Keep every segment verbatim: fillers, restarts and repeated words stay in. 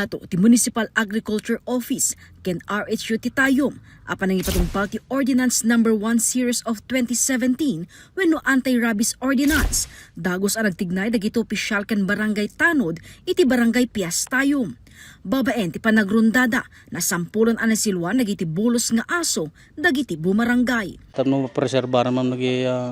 Ato ti Municipal Agriculture Office ken R H U ti Tayum a panangipatungpal ti Ordinance Number One Series of twenty seventeen wenno Anti-Rabies Ordinance. Dagus a nagtignay dagiti opisyal ken barangay tanod iti Barangay Pias Tayum. Babaen ti panagrundada, nasampulan a nasiluan dagiti bulos nga aso dagiti bumarangay. Tapno mapreserbar, ma'am, dagiti, ah,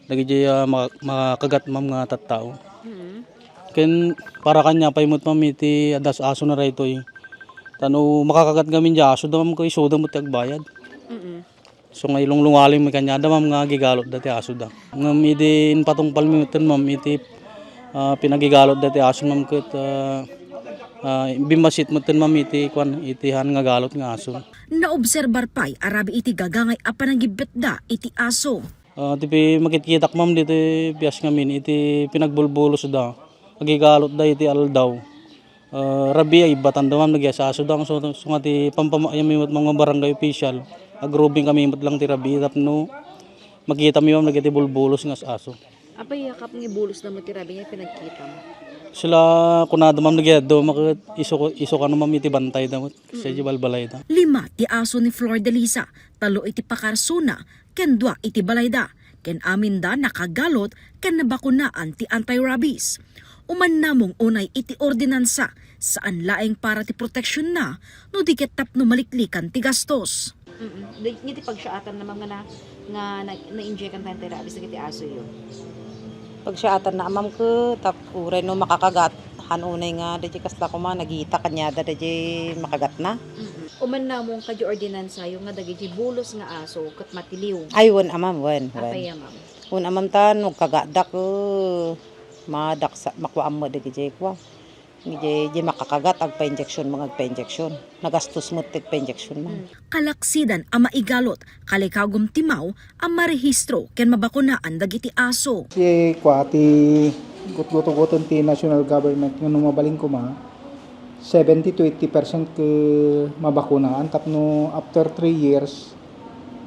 dagiti, ah, ma-, makagat, ma'am, nga tattao. Mm. Ken para kaniak pay met, ma'am, iti adda aso na daytoy. Ta no makakagat ngamin diay asoda, ma'am, ket isuda met ti agbayad. Mm. So, nga ilunglungaling mi kaniada, ma'am, nga agigalotda ti asoda. Ngem idi impatungpal mi metten, ma'am, iti, ah, pinagigalotda ti aso, ma'am, ket, ah, ah, bimmasit metten, ma'am, iti kuan, iti han nga galot nga aso. Naobserbar pay a rabii iti gagangay a panangibbetda iti aso. Ah, ti pi-, makitkitak, ma'am, ditoy Pias ngamin, iti pinagbulbulosda, agigalotda iti aldaw. Ah, rabii a ibbatanda, ma'am, dagiti asoda. So, so nga ti pampamaayam mi met, ma'am, nga barangay official, agrubing kami met lang ti rabii tapno makita mi, ma'am, dagiti bulbulos nga aso. Apay, yakap nga bulos na mo ti rabii nga pinagkita mo? Sila kunada, ma'am, dagiti adu, maket isu, isu kano, ma'am, iti bantayda met, sa iti balbalayda. Lima ti aso ni Flor Delisa, talo iti pakarsona, ken dua iti balayda, ken aminda nakagalot ken nabakunaan ti anti-rabies. Umanamong unay iti ordinansa, saan laeng para ti proteksionna, no di ket tapno maliklikan ti gastos. Mm. Di, iti pagsiatanna, ma'am, nga na, nga na, na-injectan tayo anti-rabies dagiti asoyo? Pagsiatanna, ma'am, ket tap-, uray no makakagat, han unay nga, dagiti kasla koma, nagita kaniada, dagiti makagatna. Mm. Umanamong kadi ordinansayo nga dagiti bulos nga aso ket matiliw. Ay, wen, amam, wen, wen. Apay, amam? Wen, amam, ta no kagadak, eh, madaksa, makuam met dagiti kua. Dagiti makakagat, agpa-injection, mga agpa-injection. Nagastos met ti agpa-injection, ma'am. Mm. Kalaksidan a maigalot, kalikagum ti maw a marehistro ken mabakunaan dagiti aso. Ti kua, ti gutgutugoten ti national government nga no mabalin koma, seventy to eighty percent ket mabakunaan tapno after three years,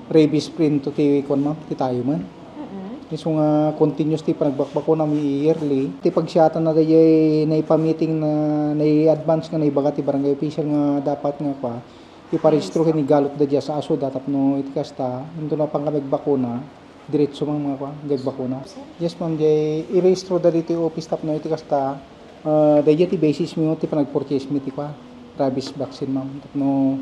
rabies free to ti kuan, ma'am, ti tayomen. Mm-mm. Isu nga continuous ti panagbakbakuna mi yearly. Ti pagsiatanna daydiay naipamiting na, nai-advance nga naibaga ti barangay official nga dapat nga kua, iparehistro ken igalotda diay asoda tapno iti kasta, inton napan kami agbakuna, diretso man nga kua, nga agbakuna. Yes, ma'am, diay irehistroda ditoy office tapno iti kasta, ah, daydiay ti basis mi ti panagpurchase mi ti kua, rabies vaccine, ma'am. Tapno,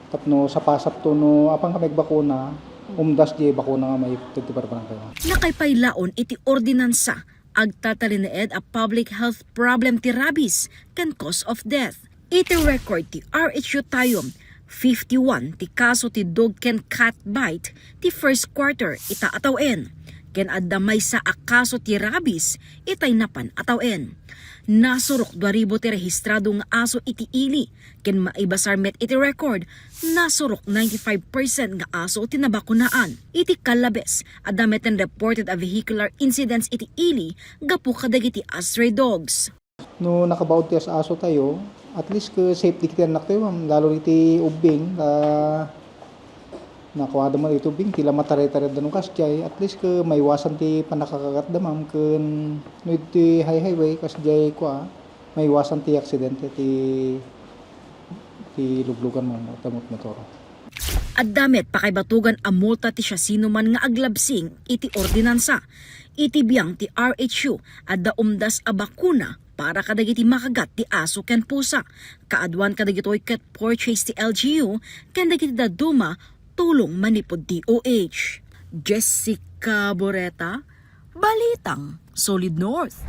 tapno sapasap to no apan kami agbakuna, umdas diay bakuna nga maipted ti barbarangay. Nakaipaylaon iti ordinansa, agtatalinaed a public health problem ti rabies ken cause of death. Iti record ti R H U Tayum, fifty-one ti kaso ti dog ken cat bite ti first quarter ita a tawen, ken adda maysa a kaso ti rabies itay napan a tawen. Nasurok dua ribu ti rehistrado nga aso iti ili, ken maibasar met iti record, nasurok ninety-five percent nga aso ti nabakunaan. Iti kallabes, adda metten reported a vehicular incidents iti ili gapu kadagiti stray dogs. No nakabaud ti as-asotayo, at least ket safe dagiti annaktayo, ma'am, lalo iti ubbing, ta nakuada man iti ubbing, ti la mataritaredda no kasdiay, at least ket maiwasan ti pannakakagatda, ma'am, ken no iti high highway, kasdiay kua, maiwasan ti aksidente ti, ti luglugan, ma'am, ta mot-, motor. Adda met pakaibatugan a multa ti siasinoman nga aglabsing iti ordinansa. Iti biang ti R H U, adda umdas a bakuna para kadagiti makagat ti aso ken pusa. Kaaduan kadagitoy ket purchase ti L G U ken dagiti dadduma tulong manipud D O H. Jessica Boreta, Balitang Solid North.